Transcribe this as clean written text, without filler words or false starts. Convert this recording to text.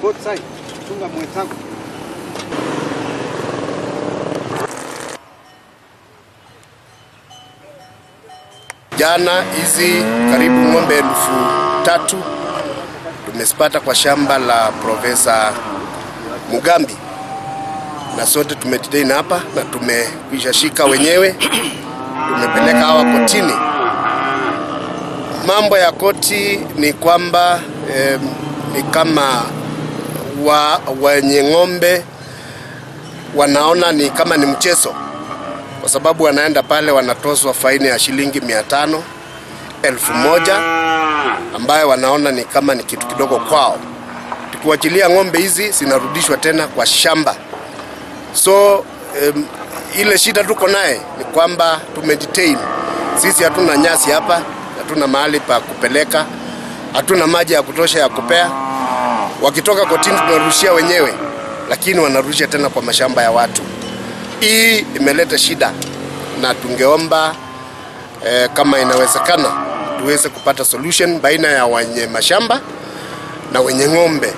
Both side. Chunga mwenzako. Jana hizi karibu ng'ombe 3,000 tumezipata kwa shamba la Profesa Mugambi, na sote tumedetain hapa na tumekwisha shika wenyewe, tumepeleka hawa kotini. Mambo ya koti ni kwamba ni kama wenye ng'ombe wanaona ni kama ni mchezo, kwa sababu wanaenda pale wanatozwa faini ya shilingi 500, 1000, ambayo wanaona ni kama ni kitu kidogo kwao. Tukiwachilia ng'ombe hizi zinarudishwa tena kwa shamba. So ile shida tuko naye ni kwamba tumedetain. Sisi hatuna nyasi hapa, hatuna mahali pa kupeleka, hatuna maji ya kutosha ya kupea. Wakitoka kotini tunarushia wenyewe, lakini wanarusha tena kwa mashamba ya watu. Hii imeleta shida, na tungeomba kama inawezekana tuweze kupata solution baina ya wenye mashamba na wenye ng'ombe.